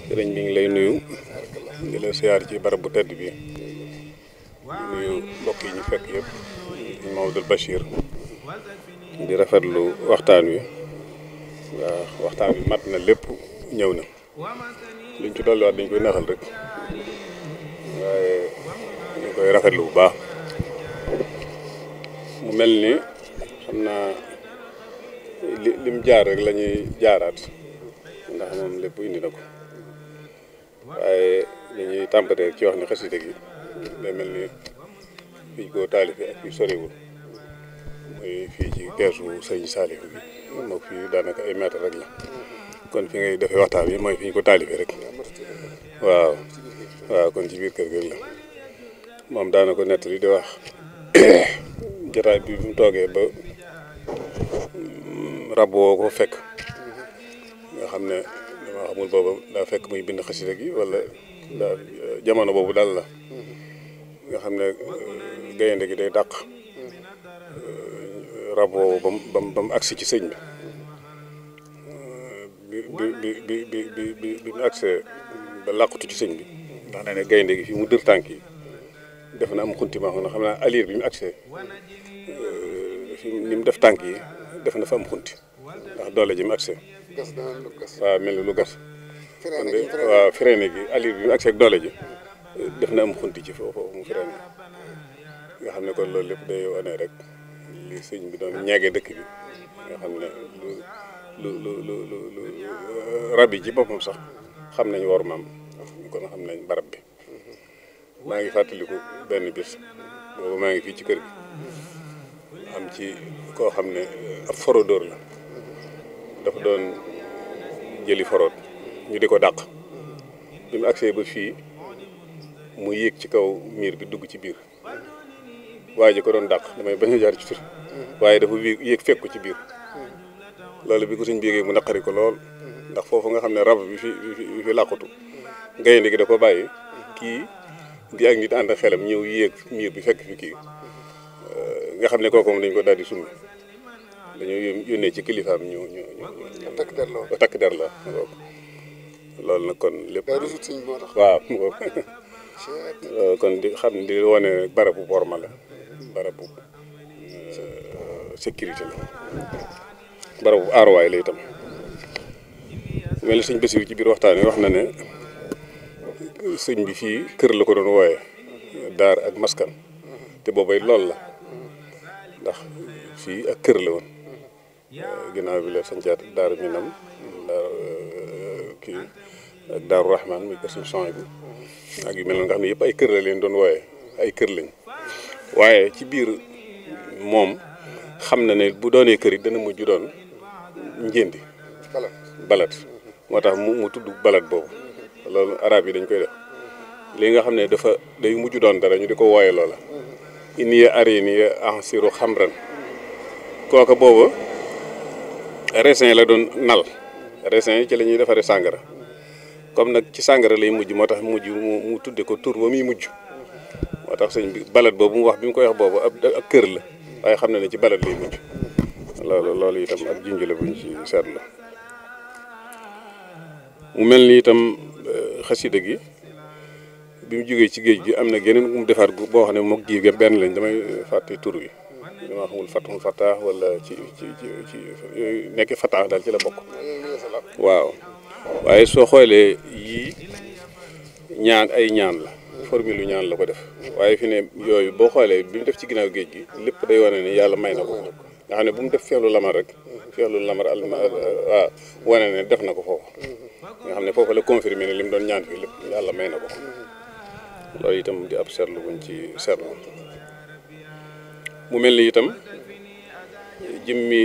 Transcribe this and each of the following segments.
sëriñ bi ngi lay nuyu di la siyaar ci barab bu tedd bi nuyu mbokk yi ñu fekk yëpp Mamadou Bachir di rafetlu waxtaan wi waaw waxtaan wi mat na lépp ñëw na luñ ci dolliwaat dañ koy naxal rek waaye ñu koy rafetlu bu baax mu mel ni xam naa lim jaar rek la ñuy jaaraat ndax moom lépp indi na ko waaye li ñuy tàmbalee ci wax ni xasida gi day mel ni fii ko taalife ak fii soriwul muy fii ci keesu sëñ Saalihu bi moom fii daanaka ay mètre rek la kon fi ngay defee waxtaan bi mooy fi ñu ko taalife rek waaw kon ci biir kër gi la moom daana ko nettali di wax jotaay bi mu toogee ba rab woo ko fekk nga xam ne dama xamul booba daa fekk muy bind xasida gi wala daa jamono boobu daal la nga xam ne gaynde gi day dàq rab woowu ba mu agsi ci sëñ bi mu agsee ba làqutu ci sëñ bi ndax nee ne gaynde gi fi mu dër tànk yi def na am xunti ma xam naa aliir bi mu agsee fi ni mu def tànk yi def na fa am xunti ndax doole ji mu agsee waaw mel ni lu gas waaw freiné gi aliir bi mu agsee ak doole ji def na am xunti ci foofu mu freiné nga xam ne kon loolu lépp day wane rek li sëñ bi doon ñeege dëkk bi nga xam ne lu rab yi ci boppam sax xam nañ war maam kon xam nañ barab bi maa ngi fàttaliku benn bis boobu maa ngi fii ci kër gi am ci koo xam ne ab forodóor la dafa doon jëli forod ñu di ko dàq bi mu agsee ba fii mu yéeg ci kaw miir bi dugg ci biir waa ji ko doon dàq damay bañ a jaar ci tur waaye dafa yéeg fekk ko ci biir loolu bi ko suñ biigee mu naqari ko lool ndax foofu nga xam ne rab bi fi làqutu gaynde gi da ko bàyyi kii di ak nit ànd ak xelam ñëw yéeg miir bi fekk fi kii nga xam ne kooku moom dañ ko daal di summi dañoo yónnee ci kilifaam ñu takk der la loolu nag kon lépp waaw kon di xam di wane barabu worma la barabu sécurité la barabu aaruwaay la itam mel ni sëñ Basiru ci biir waxtaan wi wax na ne sëñ bi fii kër la ko doon wooye daar ak maskan te boobay lool la ndax fii ak kër la woon ginnaaw bi la sancaat daaru minam kii ak daaru rahman muy kër suñu son bi ak yu mel noonu nga xam ne yëpp ay kër la leen doon wooye ay kër lañ waaye ci biir moom xam na ne bu doonee kër it dana mujj doon njëndi balat moo tax mu tudd balat boobu loolu arab yi dañ koy def li nga xam ne dafa day mujj doon dara ñu di ko wooye loola iniya arini ya ansiru xamran kooka booba raisin la doon nal raisin yi ci la ñuy defaree sàngara comme nag ci sàngara lay mujj moo tax mujj mu tudde ko tur ba muy mujj moo tax sëñ bi balat boobu mu wax bi mu koy wax boobu ab kër la waaye xam na ne ci balat lay mujj loolu itam ak junj la buñ ci seet la mu mel ni itam xasida gi bi mu jógee ci géej gi am na geneen mu defaat boo xam ne mook ji benn lañ damay fàtte tur wi dama xamul fatul fataax wala ci yooyu nekk fataax daal ci la bokk waaw waaye soo xoolee yii ñaan ay ñaan la formule yu ñaan la ko def waaye fi ne yooyu boo xoolee bi mu def ci ginnaaw géej gi lépp day wane ne yàlla may na ko nga xam ne bu mu def feexlu lamar rek feexlu lamar waaw wane ne def na ko foofu nga xam ne foofu la confirmé ne li mu doon ñaan fii lépp yàlla may na ko loolu itam di ab seetlu buñ ci seetlu mu mel ni itam jëmmi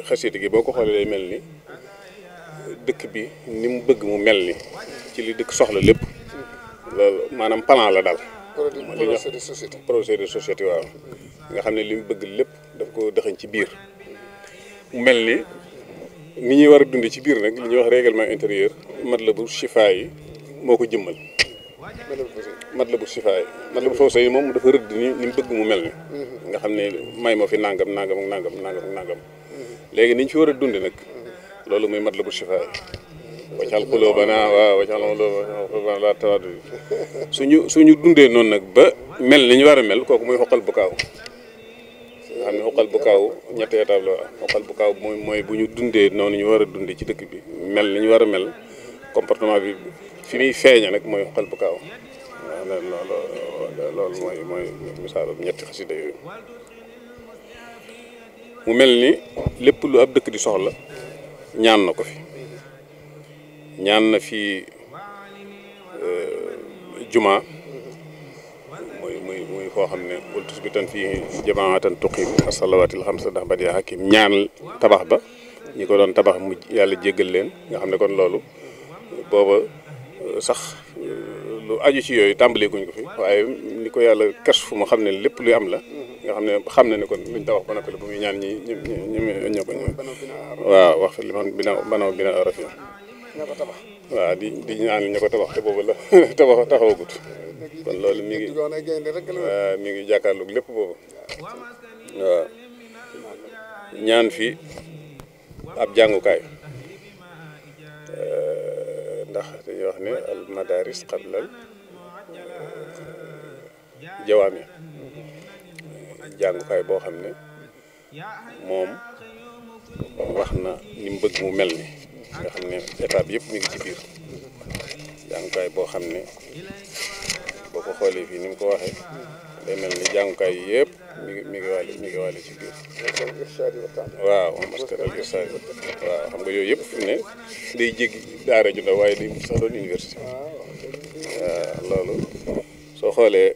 xasida gi boo ko xoolee day mel ni dëkk bi ni mu bëgg mu mel ni ci li dëkk soxla lépp loolu maanaam plan la daal projet de société waaw nga xam ne li mu bëgg lépp daf ko dëxañ ci biir mu mel ni ñuy war a dund ci biir nag li ñuy wax règlement intérieur Matlabu Chifa yi moo ko jëmmal Matlabu Chifa yi Matlabu Fawzayni moom dafa rëdd ni mu bëgg mu mel ni nga xam ne may ma fi nangam nangam ak nangam nangam ak nangam léegi ni ñu fi war a dunde nag loolu mooy Matlabu Chifa yi waccal xulóobana waaw waccal xulóobana laa tawaadu suñu dundee noonu nag ba mel ni ñu war a mel kooku muy xoqal bu kaaw nga xam ne xoqal bu kaaw ñetti étape la xoqal bu kaaw mooy bu ñu dundee noonu ñu war a dundee ci dëkk bi mel ni ñu war a mel comportement bi fi muy feeña nag mooy xoqal bu kaaw loolu mooy misaalu ñetti xasida yooyu mu mel ni lépp lu ab dëkk di soxla ñaan na ko fi ñaan na fi juma muy foo xam ne wal tusbitan fii jamaatan tuqim as-salawaatil xamsa ndax ba dee hakim ñaan tabax ba ñi ko doon tabax mu yàlla jéggal leen nga xam ne kon loolu booba sax lu aju ci yooyu tàmbalee guñ ko fi waaye ni ko yàlla kes fu mu xam ne lépp luy am la nga xam ne kon luñ tabax ba noppi la bu muy ñaan ñi ko waaw wax fi li man banaw bina rafi waaw di ñaan ña ko tabax te boobu la taxawagut kon loolu mi ngi jàkkaarloog lépp boobu waaw ñaan fi ab jàngukaay ndax dañuy wax ne al madaris qablal jawaami jàngukaay boo xam ne moom wax na ni mu bëgg mu mel ni nga xam ne étape yëpp mi ngi ci biir jàngukaay boo xam ne boo ko xoolee fii ni mu ko waxee day mel ni jàngukaay yi yëpp mi ngi wàlle ci biir waaw maskal al irsaad waaw xam nga yooyu yëpp fi mu ne day jéggi daara ju ndaw waaye day sax doon université waaw loolu soo xoolee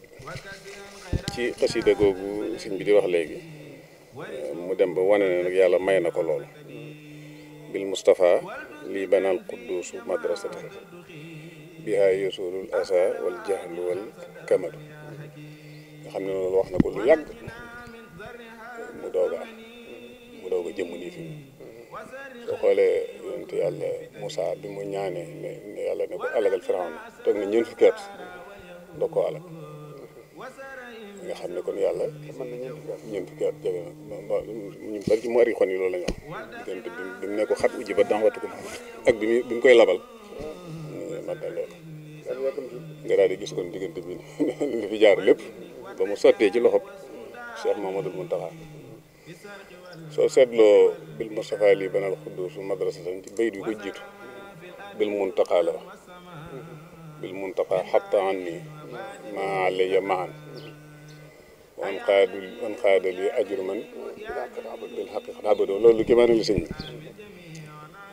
ci xasida googu sëñ bi di wax léegi mu dem ba wane ne nag yàlla may na ko loolu bil Mustafa lii banal qudduusu madrasata biha yusulul asa wal jahlu wal kamadu nga xam ne loolu wax na ko lu yàgg mu doog a jëmm nii fi soo xoolee yonent yàlla Moussa bi mu ñaanee ne yàlla ne ko alagal Firawna toog na ñeent fukki at doo ko alag nga xam ne kon yàlla ñeent fukki at jege na ñu bari ci mu ari xon yi loolu la ñu wax diggante bi mu ne ko xat uji ba danwatu ko ak bi mu koy labal man da loolu nga daal di gis kon diggante bi li fi jaar lépp ba mu sottee ci loxob Cheikh Mamadou Mountakha soo seetloo bil Mustafa lii banal xudduusu madrasatan ci bayit yu ko jiitu bil Muntaqa la wax bil Muntaqa xatta an ni maa alayya maan wan xaada li ajur man bil xaqiqat abadoo loolu ki maanaam li sëñ bi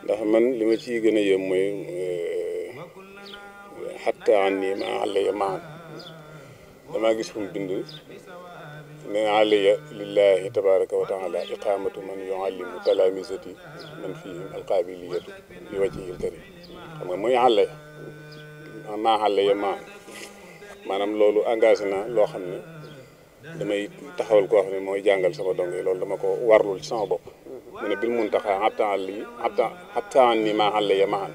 ndax man li ma ciy gën a yëm mooy xatta an ni maa alayya maan damaa gis fu mu bind ne alayya lillahi tabaraka wa taala iqamatu man yuallimu talamisati man fihim alqabiliyatu li wajhihil karim xam nga mooy àllaya maa àllaya maanaam loolu engagé na loo xam ne damay taxawal koo xam ne mooy jàngal sama dong yi loolu dama ko warlul ci sama bopp mu ne bil muntaxa xattaan ni maa àllaya maan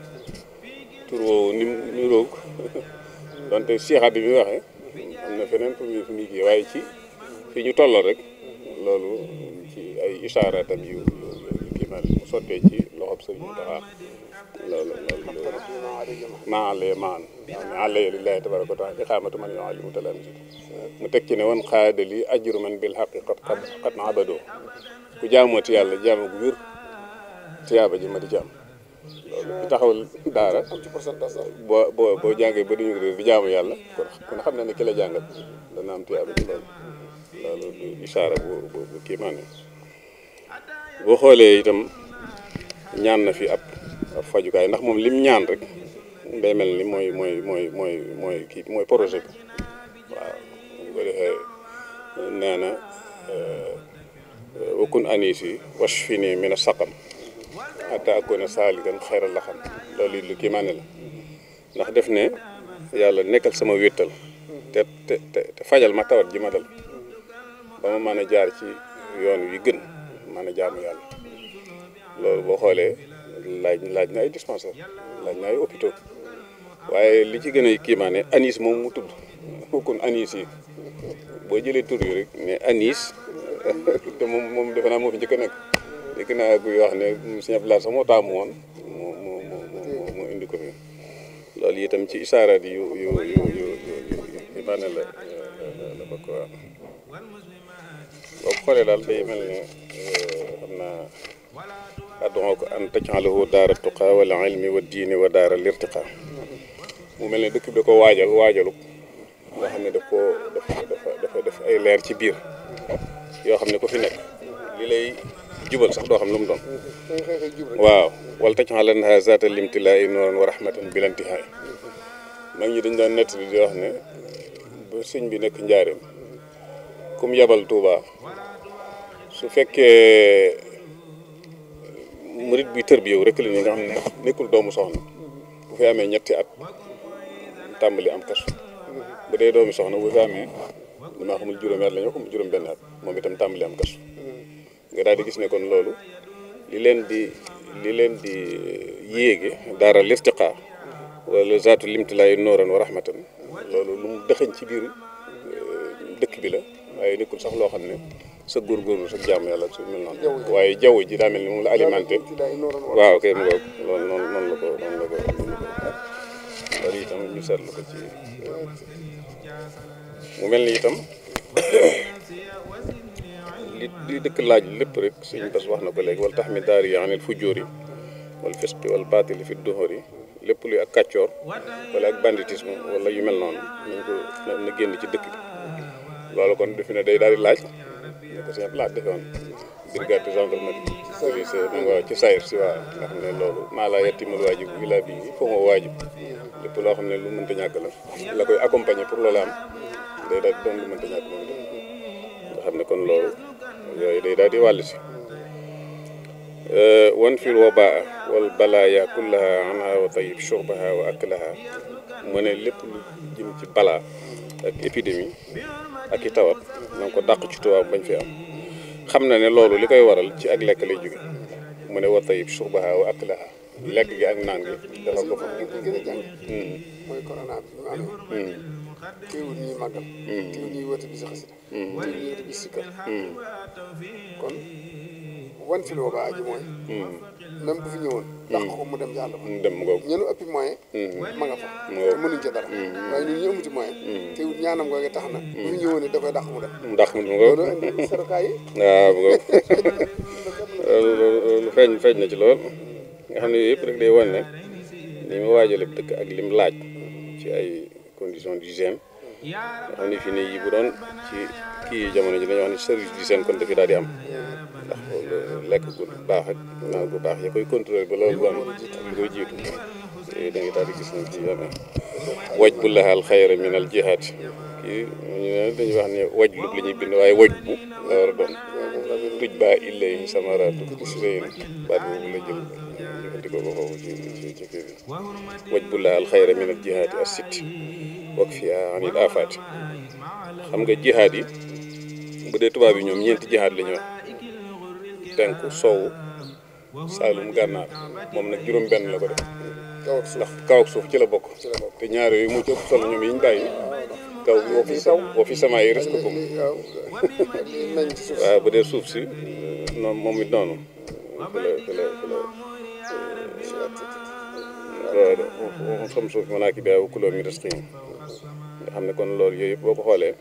tur woowu ni roog donte Cheikh bi mi waxee am na feneen fu muy kii waaye ci fi ñu tollal rek loolu ci ay isaaraatam yu kii ma mu sottee ci loxob sëriñ Mountakha loolu maa àllaya maan àllaya lillahi tabaraka wa taala iqaamatu man yuallimu talaamisati mu teg ci ne woon xaadali ajru man bil xaqi qad abadoo ku jaamooti yàlla jaamu gu wér tiyaaba ji ma di jaam loolu ku taxawal daara boo jàngee ba duñu réer di jaamu yàlla kon xam na ne ki la jàngal dana am tiyaaba ji loolu isaara bu kii maanaam boo xoolee itam ñaan na fi ab fajukaay ndax moom lim ñaan rek day mel ni mooy kii mooy projet bi waaw bu ko defee nee na wakun anisi washfini mina saqam hatta akuna saalikan xayral la xam loolu it lu kii maane la ndax def ne yàlla nekkal sama wéttal te fajal ma tawat ji ma dal ba ma mën a jaar ci yoon wi gën mën a jaamu yàlla loolu boo xoolee laaj na ay dispensaire laaj na ay hôpitaux waaye li ci gën a kiimaane anis moom mu tudd kon anis yi boo jëlee tur yi rek ne anis te moom defe naa moo fi njëkk a nekk dégg naa guy wax ne Sëñ Abdoulaye sax moo taamu woon mu loolu itam ci isaaraat yu imaane la bokk waaw boo ko xoolee daal day mel ne xam naa adduxoo ko an taj'alahu daara tuqa wala ilmi wa diini wa daara lirtiqa mu mel ne dëkk bi da ko waajalu nga xam ne dafa def ay leer ci biir yoo xam ne ku fi nekk li lay jubal sax doo xam lu mu doon waaw wala taj'alanha zaata limtilaa'i nuuran wa rahmatan bil intihaa mag ñi dañ doon nett di wax ne ba sëñ bi nekk njaareem kum yabal Tuuba su fekkee murit bi tër bi yow rek la ni nga xam ne nekkul doomu soxna bu fi amee ñetti at tàmbali am kasu bu dee doomi soxna bu fi amee damaa xamul juróomi at la ñu ko juróom benn at moom itam tàmbali am kasu nga daal di gis ne kon loolu li leen di yéege daara lirtiqa wala zaatu limtilaayi nooran wa rahmatan loolu lu mu dëxëñ ci biir dëkk bi la waaye nekkul sax loo xam ne sa góorgóorlu sa jàmm yàlla su mel noonu waaye jaww ji daa mel ni moom la alimenté waaw kay mu ngoog loolu noonu la ko loolu itam ñu seetlu ko ci mu mel ni itam li dëkk laaj lépp rek suñu bés wax na ko léegi wala tax mi daari yi anil fujjóori wala fisqi wala baatili fi duhuri lépp luy ak kàccoor wala ak banditisme wala yu mel noonu nañ ko na génn ci dëkk bi loolu kon defe ne day daal di laaj ne ko seen laaj defoon brigade de gendarmerie police nga ci sayr si waa nga xam ne loolu maa laa yettimul waajib ilaa bi foo ma waajib lépp loo xam ne lu mënta ñàkk la koy accompagner pour loolu am day daal di doon lu mënta ñàkk moom itam nga xam ne kon loolu yooyu day daal di wàll si wan fil wabaa wal balaaya kullaha anha wa tayyib shurbaha wa aklaha mu ne lépp lu jëm ci balaa ak épidémie ak i tawat na nga ko dàq ci tubaab bañ fi am xam na ne loolu li koy waral ci ak lekk lay jóge mu ne wa tayyib shurbaha wa aklaha lekk gi ak naan gi dafa ko fa mooy corona bi ñu amee teewul ñuy màggal teewul ñuy woote bi si xasida teewul ñuy woote bi si kër kon wan fi loo ba aji mooy même bu fi ñëwoon dàq ko mu dem jàll mu dem ngoog ñenu ëppi moyen ma nga fa te mënuñ ca dara waaye ñun ñu amuti moyen teewul ñaanam googu tax na bu fi ñëwoon da koy dàq mu dem mu dàq mu dem ngoog loolu indi sarukaay yi waaw ngoog loolu feeñ na ci lool nga xam ne yëpp rek day wane ne ni mu waajale dëkk ak lim laaj ci ay conditions d'hygiène nga xam ne fii nii yi bu doon ci kii jamono ji dañuy wax ne service d'hygiène kon dafay daal di am ndax lekk gu baax ak naan gu baax ya koy contrôler ba loolu bu am li koy jiitu da ngay daal di gis ne ci yoon waj bu laxaal xayra min al jihaad kii ñu ne dañuy wax ne waj lu li ñuy bind waaye waj bu la war a doon tuj baa illay samaraatu sëyl baat boobu la jël jëfandikoo ko foofu ci kii bi waj bu laxaal xayra min al jihaad as sitti wak fiha anil afaati xam nga jihaad yi bu dee tubaab yi ñoom ñeenti jihaad la ñu wax tenku soowu saalum gànnaar moom nag juróom benn la ko def ndax kaw ak suuf ci la bokk te ñaar yooyu moo ci ëpp solo ñoom yi ñu bàyyi kaw bi woo fi sama yi risque ko waaw bu dee suuf si noonu moom it noonu xam suuf mën naa ki bi kuloo mi risque nga xam ne kon loolu yooyu yëpp boo ko xoolee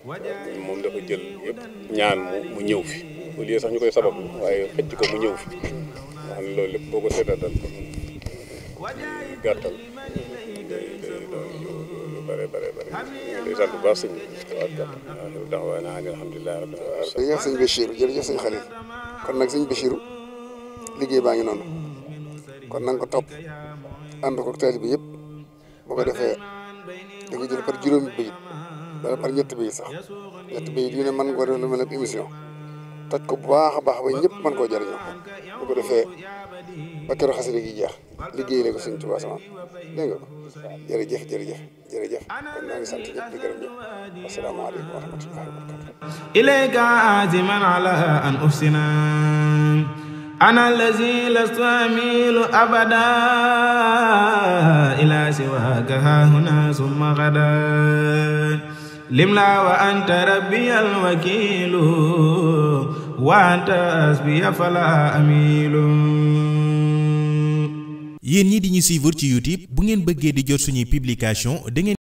moom dafa jël yëpp ñaan mu ñëw fi au lieu sax ñu koy sabab waaye xëcc ko mu ñëw fi nga xam ne loolu lépp boo ko seetaatal gàttal day bare day sant bu baax sëñ bi waaw daxwaana alhamdulilah rabbil alamin jërëjëf sëñ Bachirou jërëjëf sëñ Khalil kon nag sëñ Bachirou liggéey baa ngi noonu kon na nga ko topp ànd ko taalibe bi yëpp boo ko defee da ko jël par juróomi bayit wala par ñetti bayit sax ñetti bayit yu ne mën nga ko def lu mel ne émission toj ko bu baax a baax ba ñëpp mën koo jëriñoo bu ko defee ba keroog xasida gi jeex liggéey la ko sëñ Tuubaa sama dégg nga ko jërëjëf kon maa ngi sant ñëpp di gërëm ñëpp asalaamaaleykum wa rahmatullahi wa barakatuh ilayka aziman ala an uhsina ana allazi lastu amilu abada ila siwaka hahuna summa gada limla wa anta rabbi alwakilu wa anta asbiya fala amilu yéen ñi di ñu suivre ci YouTube bu ngeen bëggee di jot suñuy publication da ngeen